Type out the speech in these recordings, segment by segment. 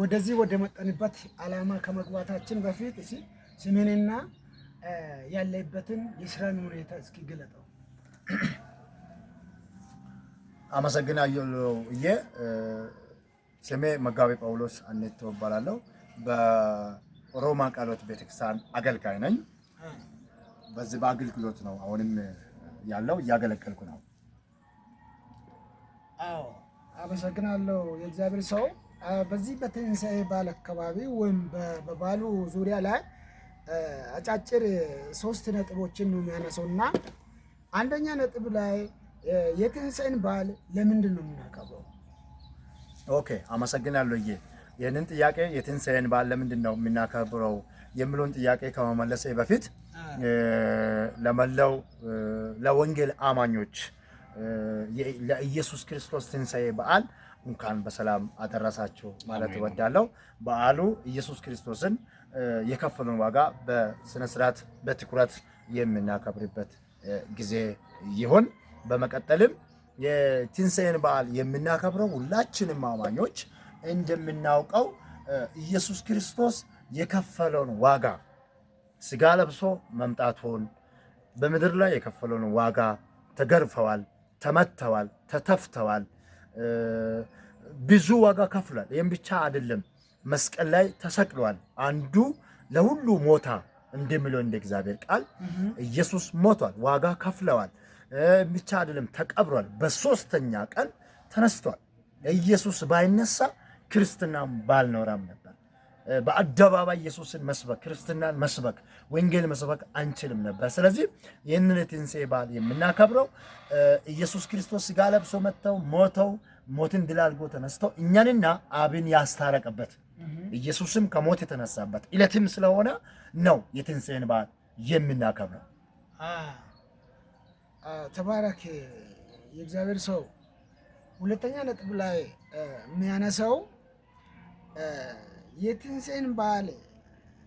ወደዚህ ወደ መጣንበት ዓላማ ከመግባታችን በፊት እስኪ ስምህንና ያለበትን የስራን ሁኔታ እስኪ ግለጠው። አመሰግናለሁ። እዬ ስሜ መጋቢ ጳውሎስ አኔቶ እባላለሁ። በሮማ ቃለ ሕይወት ቤተክርስቲያን አገልጋይ ነኝ። በዚህ በአገልግሎት ነው አሁንም ያለው እያገለገልኩ ነው። አዎ አመሰግናለሁ። የእግዚአብሔር ሰው በዚህ በትንሣኤ በዓል አካባቢ ወይም በበዓሉ ዙሪያ ላይ አጫጭር 3 ነጥቦችን ነው የሚያነሳው እና አንደኛ ነጥብ ላይ የትንሣኤን በዓል ለምንድን ነው የምናከብረው? Okay፣ አመሰግናለሁ። እዬ ይህንን ጥያቄ የትንሣኤን በዓል ለምንድን ነው የምናከብረው የሚለውን ጥያቄ ከመመለሴ በፊት ለመላው ለወንጌል አማኞች ለኢየሱስ ክርስቶስ ትንሣኤ በዓል እንኳን በሰላም አደረሳችሁ ማለት እወዳለሁ። በዓሉ ኢየሱስ ክርስቶስን የከፈለውን ዋጋ በስነ ስርዓት በትኩረት የምናከብርበት ጊዜ ይሁን። በመቀጠልም የትንሣኤን በዓል የምናከብረው ሁላችንም አማኞች እንደምናውቀው ኢየሱስ ክርስቶስ የከፈለውን ዋጋ ስጋ ለብሶ መምጣቱን በምድር ላይ የከፈለውን ዋጋ ተገርፈዋል፣ ተመተዋል፣ ተተፍተዋል፣ ብዙ ዋጋ ከፍሏል። ይህም ብቻ አይደለም፣ መስቀል ላይ ተሰቅሏል። አንዱ ለሁሉ ሞታ እንደሚለው እንደ እግዚአብሔር ቃል ኢየሱስ ሞቷል፣ ዋጋ ከፍለዋል። ብቻ አይደለም፣ ተቀብሯል። በሶስተኛ ቀን ተነስቷል። ኢየሱስ ባይነሳ ክርስትና ባልኖረም ነበር። በአደባባይ ኢየሱስን መስበክ፣ ክርስትናን መስበክ፣ ወንጌል መስበክ አንችልም ነበር። ስለዚህ ይህንን የትንሣኤ በዓል የምናከብረው ኢየሱስ ክርስቶስ ሥጋ ለብሶ መጥተው ሞተው ሞትን ድል አድርጎ ተነስተው እኛንና አብን ያስታረቀበት ኢየሱስም ከሞት የተነሳበት ዕለትም ስለሆነ ነው የትንሣኤን በዓል የምናከብረው። ተባረክ የእግዚአብሔር ሰው። ሁለተኛ ነጥብ ላይ የሚያነሳው የትንሣኤን በዓል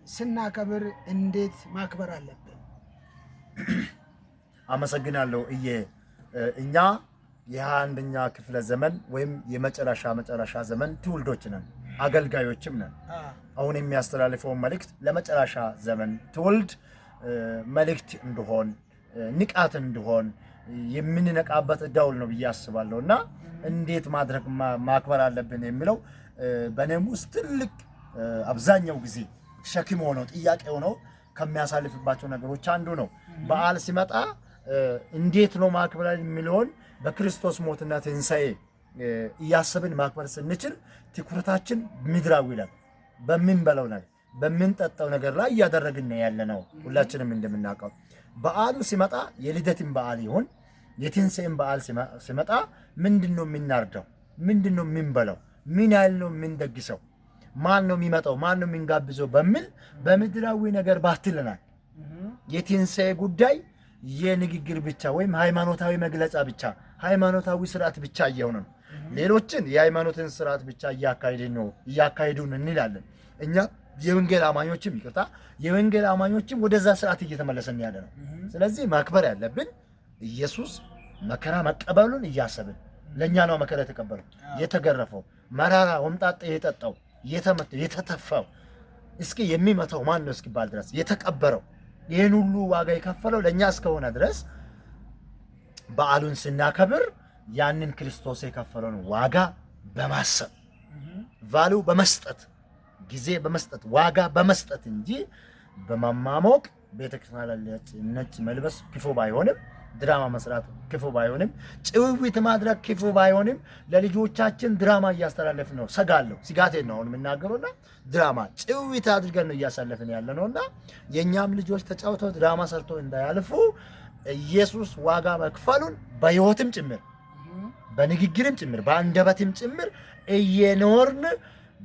ስናከብር እንዴት ማክበር አለብን? አመሰግናለሁ። እዬ እኛ የ21ኛ ክፍለ ዘመን ወይም የመጨረሻ ዘመን ትውልዶች ነን፣ አገልጋዮችም ነን። አሁን የሚያስተላልፈውን መልእክት ለመጨረሻ ዘመን ትውልድ መልእክት እንዲሆን ንቃት እንዲሆን የምንነቃበት ደውል ነው ብዬ አስባለሁ። እና እንዴት ማድረግ ማክበር አለብን የሚለው በእኔም ውስጥ ትልቅ አብዛኛው ጊዜ ሸክም ሆኖ ጥያቄ ሆኖ ከሚያሳልፍባቸው ነገሮች አንዱ ነው። በዓል ሲመጣ እንዴት ነው ማክበር የሚለውን በክርስቶስ ሞትና ትንሣኤ እያሰብን ማክበር ስንችል ትኩረታችን ምድራዊ ላይ በምንበላው ነገር በምንጠጣው ነገር ላይ እያደረግን ያለ ነው። ሁላችንም እንደምናውቀው በዓሉ ሲመጣ የልደትን በዓል ይሁን የትንሣኤን በዓል ሲመጣ ምንድን ነው የምናርደው? ምንድን ነው የምንበላው? ምን ያህል ነው የምንደግሰው? ማን ነው የሚመጣው? ማን ነው የምንጋብዘው? በሚል በምድራዊ ነገር ባትለናል። የትንሣኤ ጉዳይ የንግግር ብቻ ወይም ሃይማኖታዊ መግለጫ ብቻ ሃይማኖታዊ ስርዓት ብቻ እየሆነ ነው። ሌሎችን የሃይማኖትን ስርዓት ብቻ እያካሄዱን እንላለን። እኛ የወንጌል አማኞችም ይቅርታ የወንጌል አማኞችም ወደዛ ስርዓት እየተመለሰን ያለ ነው። ስለዚህ ማክበር ያለብን ኢየሱስ መከራ መቀበሉን እያሰብን ለእኛ ነው መከራ የተቀበለው፣ የተገረፈው፣ መራራ ወምጣጤ የጠጣው፣ የተመታው፣ የተተፋው እስኪ የሚመታው ማን ነው እስኪባል ድረስ የተቀበረው ይህን ሁሉ ዋጋ የከፈለው ለእኛ እስከሆነ ድረስ በዓሉን ስናከብር ያንን ክርስቶስ የከፈለውን ዋጋ በማሰብ value በመስጠት ጊዜ በመስጠት ዋጋ በመስጠት እንጂ በማማሞቅ ቤተክርስቲያን ላይ ነጭ መልበስ ክፉ ባይሆንም፣ ድራማ መስራት ክፉ ባይሆንም፣ ጭውውት ማድረግ ክፉ ባይሆንም ለልጆቻችን ድራማ እያስተላለፍን ነው። ሰጋለሁ፣ ስጋቴን ነው አሁን የምናገረውና ድራማ ጭውውት አድርገን ነው እያሳለፍን ያለ ነውና የእኛም ልጆች ተጫውተው ድራማ ሰርተው እንዳያልፉ ኢየሱስ ዋጋ መክፈሉን በሕይወትም ጭምር በንግግርም ጭምር በአንደበትም ጭምር እየኖርን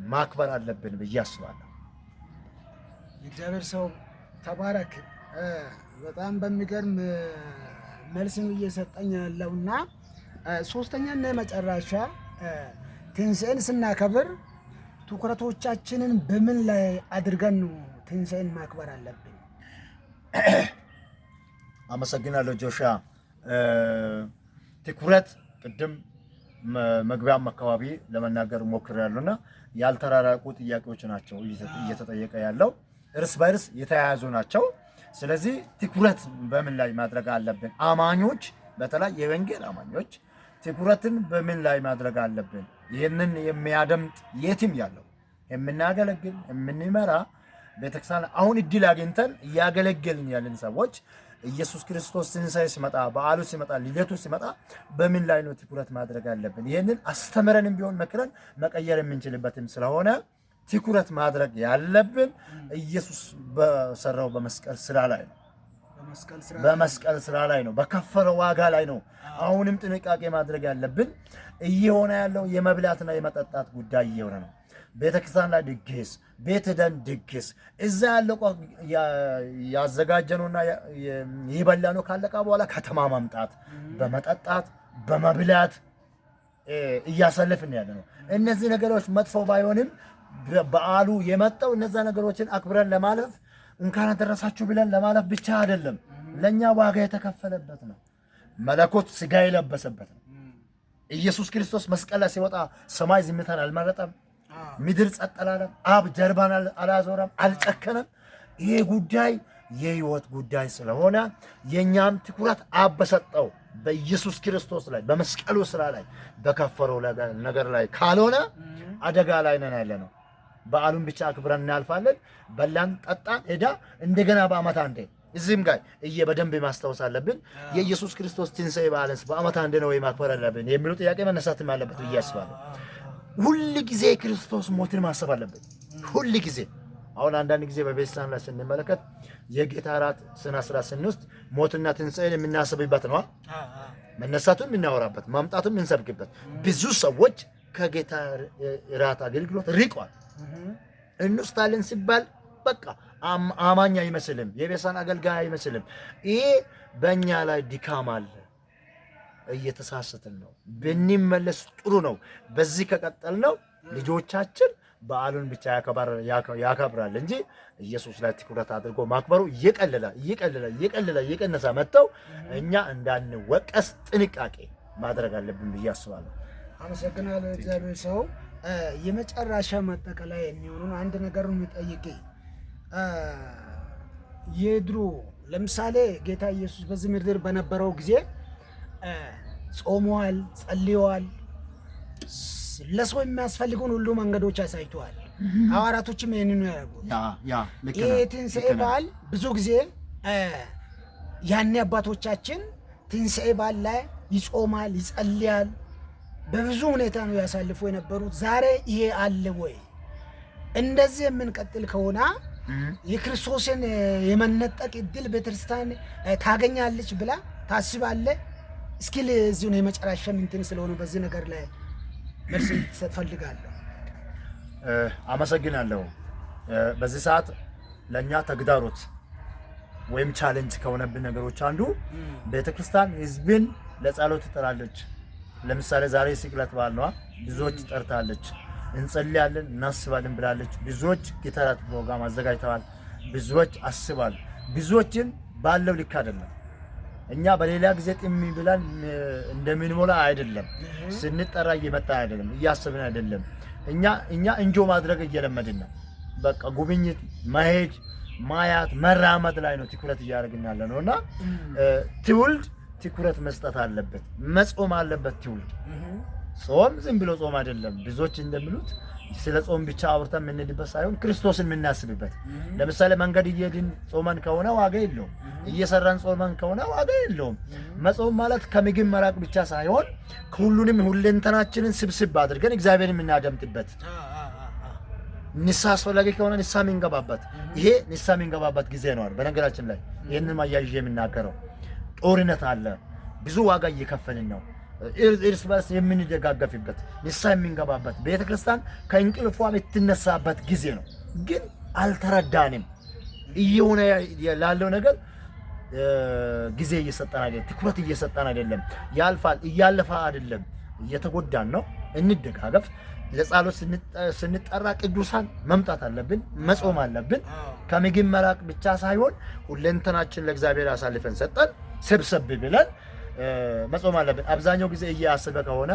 ማክበር አለብን ብዬ አስባለሁ። የእግዚአብሔር ሰው ተባረክ። በጣም በሚገርም መልስም እየሰጠኝ ያለውና ሶስተኛና የመጨረሻ ትንሣኤን ስናከብር ትኩረቶቻችንን በምን ላይ አድርገን ነው ትንሣኤን ማክበር አለብን? አመሰግናለሁ ጆሻ። ትኩረት ቅድም መግቢያም አካባቢ ለመናገር ሞክሬያለሁና ያልተራራቁ ጥያቄዎች ናቸው እየተጠየቀ ያለው፣ እርስ በእርስ የተያያዙ ናቸው። ስለዚህ ትኩረት በምን ላይ ማድረግ አለብን? አማኞች፣ በተለይ የወንጌል አማኞች ትኩረትን በምን ላይ ማድረግ አለብን? ይህንን የሚያደምጥ የትም ያለው የምናገለግል፣ የምንመራ ቤተክርስቲያን፣ አሁን እድል አግኝተን እያገለገልን ያለን ሰዎች ኢየሱስ ክርስቶስ ትንሣኤ ሲመጣ፣ በዓሉ ሲመጣ፣ ልደቱ ሲመጣ በምን ላይ ነው ትኩረት ማድረግ አለብን? ይህንን አስተምረንም ቢሆን መክረን መቀየር የምንችልበትም ስለሆነ ትኩረት ማድረግ ያለብን ኢየሱስ በሰራው በመስቀል ስራ ላይ ነው። በመስቀል ስራ ላይ ነው። በከፈለው ዋጋ ላይ ነው። አሁንም ጥንቃቄ ማድረግ ያለብን እየሆነ ያለው የመብላትና የመጠጣት ጉዳይ እየሆነ ነው። ቤተክርስቲያን ላይ ድግስ፣ ቤት ሄደን ድግስ፣ እዛ ያለው ያዘጋጀነውና የበላነው ካለቃ በኋላ ከተማ ማምጣት በመጠጣት በመብላት እያሳለፍን ያለ ነው። እነዚህ ነገሮች መጥፎ ባይሆንም በዓሉ የመጣው እነዛ ነገሮችን አክብረን ለማለፍ፣ እንኳን አደረሳችሁ ብለን ለማለፍ ብቻ አይደለም። ለእኛ ዋጋ የተከፈለበት ነው። መለኮት ስጋ የለበሰበት ነው። ኢየሱስ ክርስቶስ መስቀል ላይ ሲወጣ ሰማይ ዝምታን አልመረጠም። ምድር ጸጥ አላለም። አብ ጀርባን አላዞረም፣ አልጨከነም። ይሄ ጉዳይ የህይወት ጉዳይ ስለሆነ የእኛም ትኩረት አብ በሰጠው በኢየሱስ ክርስቶስ ላይ፣ በመስቀሉ ስራ ላይ፣ በከፈለው ነገር ላይ ካልሆነ አደጋ ላይ ነን ያለ ነው። በዓሉን ብቻ አክብረን እናልፋለን። በላን፣ ጠጣን፣ ሄዳ እንደገና በዓመት አንዴ። እዚህም ጋር በደንብ ማስታወስ አለብን። የኢየሱስ ክርስቶስ ትንሣኤ በዓልን በዓመት አንዴ ነው ወይ ማክበር አለብን የሚሉ ጥያቄ መነሳትም አለበት ብዬ አስባለሁ። ሁል ጊዜ ክርስቶስ ሞትን ማሰብ አለብን። ሁል ጊዜ። አሁን አንዳንድ ጊዜ በቤተክርስቲያን ላይ ስንመለከት የጌታ እራት ስነ ስርዓት ስንወስድ ሞትና ትንሣኤን የምናስብበት ነው። መነሳቱን የምናወራበት፣ ማምጣቱን የምንሰብክበት። ብዙ ሰዎች ከጌታ እራት አገልግሎት ርቋል። እንወስዳለን ሲባል በቃ አማኝ አይመስልም፣ የቤተክርስቲያን አገልጋይ አይመስልም። ይሄ በእኛ ላይ ድካም አለ። እየተሳሰትን ነው። ብንመለስ ጥሩ ነው። በዚህ ከቀጠልነው ልጆቻችን በዓሉን ብቻ ያከብራል እንጂ ኢየሱስ ላይ ትኩረት አድርጎ ማክበሩ እየቀለለ እየቀለለ እየቀለለ እየቀነሰ መጥተው እኛ እንዳንወቀስ ጥንቃቄ ማድረግ አለብን ብዬ አስባለሁ። አመሰግናለሁ። እግዚአብሔር ሰው፣ የመጨረሻ ማጠቃለያ የሚሆኑን አንድ ነገር ነው የሚጠይቅ። የድሮ ለምሳሌ ጌታ ኢየሱስ በዚህ ምድር በነበረው ጊዜ ጾመዋል፣ ጸልየዋል፣ ለሰው የሚያስፈልገውን ሁሉ መንገዶች አሳይተዋል። ሐዋርያቶችም ይህንኑ ያደርጉት። ይህ የትንሣኤ በዓል ብዙ ጊዜ ያኔ አባቶቻችን ትንሣኤ በዓል ላይ ይጾማል፣ ይጸልያል። በብዙ ሁኔታ ነው ያሳልፉ የነበሩት። ዛሬ ይሄ አለ ወይ? እንደዚህ የምንቀጥል ከሆነ የክርስቶስን የመነጠቅ እድል ቤተክርስቲያን ታገኛለች ብላ ታስባለህ? እስኪ እዚሁ ነው የመጨረሻ እንትን ስለሆነ በዚህ ነገር ላይ መልስ እንድትሰጥ ፈልጋለሁ። አመሰግናለሁ። በዚህ ሰዓት ለእኛ ተግዳሮት ወይም challenge ከሆነብን ነገሮች አንዱ ቤተክርስቲያን ህዝብን ለጸሎት ትጠራለች። ለምሳሌ ዛሬ ስቅለት በዓል ነዋ። ብዙዎች ጠርታለች። እንጸልያለን፣ እናስባለን ብላለች። ብዙዎች ጌታ እራት ፕሮግራም አዘጋጅተዋል። ብዙዎች አስባል። ብዙዎችን ባለው ልክ አይደለም። እኛ በሌላ ጊዜ ጥም ብለን እንደምንሞላ አይደለም። ስንጠራ እየመጣ አይደለም፣ እያሰብን አይደለም። እኛ enjoy ማድረግ እየለመድን ነው። በቃ ጉብኝት መሄድ፣ ማያት፣ መራመድ ላይ ነው ትኩረት እያደረግን ያለ ነው። እና ትውልድ ትኩረት መስጠት አለበት፣ መጾም አለበት ትውልድ። ጾም ዝም ብሎ ጾም አይደለም። ብዙዎች እንደሚሉት ስለ ጾም ብቻ አውርተን የምንሄድበት ሳይሆን ክርስቶስን የምናስብበት። ለምሳሌ መንገድ እየሄድን ጾመን ከሆነ ዋጋ የለውም። እየሰራን ጾመን ከሆነ ዋጋ የለውም። መጾም ማለት ከምግብ መራቅ ብቻ ሳይሆን ሁሉንም ሁለንተናችንን ስብስብ አድርገን እግዚአብሔርን የምናደምጥበት፣ ንስሐ አስፈላጊ ከሆነ ንስሐ የምንገባበት፣ ይሄ ንስሐ የምንገባበት ጊዜ ነው። በነገራችን ላይ ይህንን አያይዤ የምናገረው ጦርነት አለ። ብዙ ዋጋ እየከፈልን ነው። እርስ በርስ የምንደጋገፍበት፣ ንስሐ የምንገባበት፣ ቤተክርስቲያን ከእንቅልፏ የምትነሳበት ጊዜ ነው። ግን አልተረዳንም። እየሆነ ላለው ነገር ጊዜ እየሰጠን አይደለም፣ ትኩረት እየሰጠን አይደለም። ያልፋል፣ እያለፈ አይደለም፣ እየተጎዳን ነው። እንደጋገፍ። ለጸሎት ስንጠራ ቅዱሳን መምጣት አለብን፣ መጾም አለብን። ከምግብ መራቅ ብቻ ሳይሆን ሁለንተናችን ለእግዚአብሔር አሳልፈን ሰጠን ሰብሰብ ብለን መጾም አለብን። አብዛኛው ጊዜ እያሰበ ከሆነ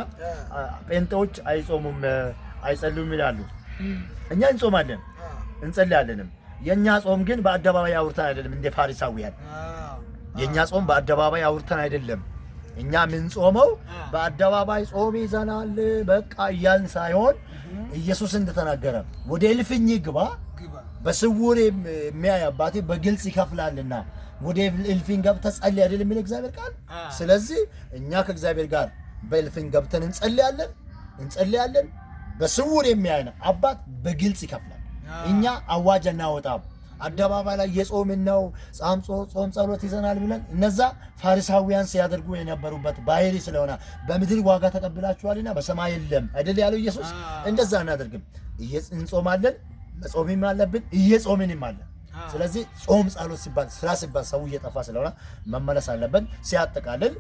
ጴንጤዎች አይጾሙም አይጸልዩም ይላሉ። እኛ እንጾማለን እንጸልያለንም። የእኛ ጾም ግን በአደባባይ አውርተን አይደለም፣ እንደ ፋሪሳውያን። የእኛ ጾም በአደባባይ አውርተን አይደለም። እኛ የምንጾመው በአደባባይ ጾም ይዘናል በቃ እያልን ሳይሆን ኢየሱስ እንደተናገረ ወደ እልፍኝ ግባ፣ በስውር የሚያይ አባቴ በግልጽ ይከፍላልና ወደ እልፍኝ ገብተህ ጸልይ አይደል የሚል እግዚአብሔር ቃል። ስለዚህ እኛ ከእግዚአብሔር ጋር በእልፍኝ ገብተን እንጸልያለን እንጸልያለን። በስውር የሚያይን አባት በግልጽ ይከፍላል። እኛ አዋጅ አናወጣም። አደባባይ ላይ የጾምን ነው ጾም ጸሎት ይዘናል ብለን እነዛ ፋሪሳውያን ሲያደርጉ የነበሩበት ባህሪ ስለሆነ በምድር ዋጋ ተቀብላችኋልና በሰማይ የለም አይደል ያለው ኢየሱስ። እንደዛ አናደርግም። እንጾማለን፣ መጾምም አለብን፣ እየጾምንም አለን። ስለዚህ ጾም ጸሎት ሲባል ስራ ሲባል ሰው እየጠፋ ስለሆነ መመለስ አለብን። ሲያጠቃልል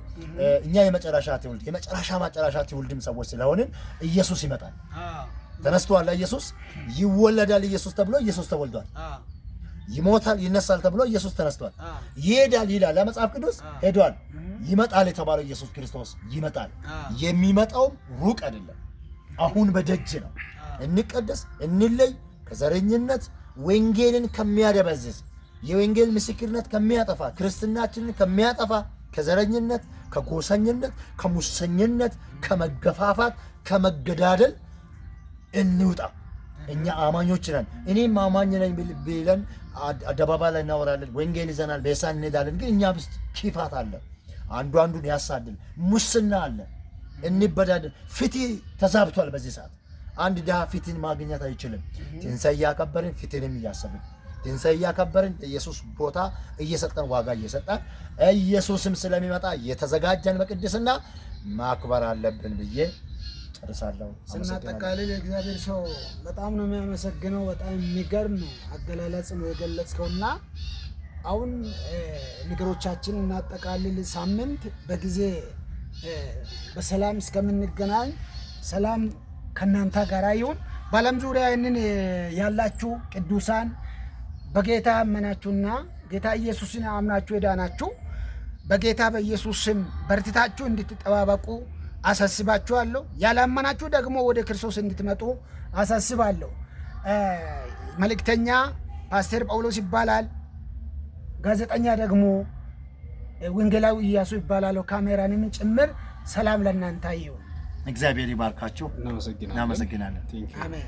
እኛ የመጨረሻ ትውልድ የመጨረሻ መጨረሻ ትውልድም ሰዎች ስለሆንን ኢየሱስ ይመጣል። ተነስቷል። ኢየሱስ ይወለዳል። ኢየሱስ ተብሎ ኢየሱስ ተወልዷል። ይሞታል፣ ይነሳል ተብሎ ኢየሱስ ተነስቷል። ይሄዳል ይላል መጽሐፍ ቅዱስ፣ ሄዷል። ይመጣል የተባለው ኢየሱስ ክርስቶስ ይመጣል። የሚመጣውም ሩቅ አይደለም፣ አሁን በደጅ ነው። እንቀደስ፣ እንለይ ከዘረኝነት ወንጌልን ከሚያደበዝዝ የወንጌል ምስክርነት ከሚያጠፋ ክርስትናችንን ከሚያጠፋ ከዘረኝነት፣ ከጎሰኝነት፣ ከሙሰኝነት፣ ከመገፋፋት፣ ከመገዳደል እንውጣ። እኛ አማኞች ነን። እኔም አማኝ ነኝ ብለን አደባባይ ላይ እናወራለን፣ ወንጌል ይዘናል፣ ቤሳን እንሄዳለን። ግን እኛ ውስጥ ክፋት አለ። አንዱ አንዱን ያሳድል፣ ሙስና አለ፣ እንበዳደል። ፍትህ ተዛብቷል። በዚህ ሰዓት አንድ ድሃ ፍትህን ማግኘት አይችልም። ትንሣኤ እያከበርን ፍትህንም እያሰብን ትንሣኤ እያከበርን ኢየሱስ ቦታ እየሰጠን ዋጋ እየሰጠን ኢየሱስም ስለሚመጣ የተዘጋጀን በቅድስና ማክበር አለብን ብዬ ጨርሳለሁ። ስናጠቃልል የእግዚአብሔር ሰው በጣም ነው የሚያመሰግነው። በጣም የሚገርም አገላለጽ ነው የገለጽከውና አሁን ነገሮቻችን እናጠቃልል። ሳምንት በጊዜ በሰላም እስከምንገናኝ ሰላም ከእናንተ ጋር ይሁን። በዓለም ዙሪያ ይህንን ያላችሁ ቅዱሳን በጌታ አመናችሁና ጌታ ኢየሱስን አምናችሁ የዳናችሁ በጌታ በኢየሱስ ስም በርትታችሁ እንድትጠባበቁ አሳስባችኋለሁ። ያላመናችሁ ደግሞ ወደ ክርስቶስ እንድትመጡ አሳስባለሁ። መልእክተኛ ፓስተር ጳውሎስ ይባላል። ጋዜጠኛ ደግሞ ወንጌላዊ ኢያሱ ይባላል። ካሜራንም ጭምር። ሰላም ለእናንተ ይሁን። እግዚአብሔር ይባርካችሁ። እናመሰግናለን። እናመሰግናለን። አሜን።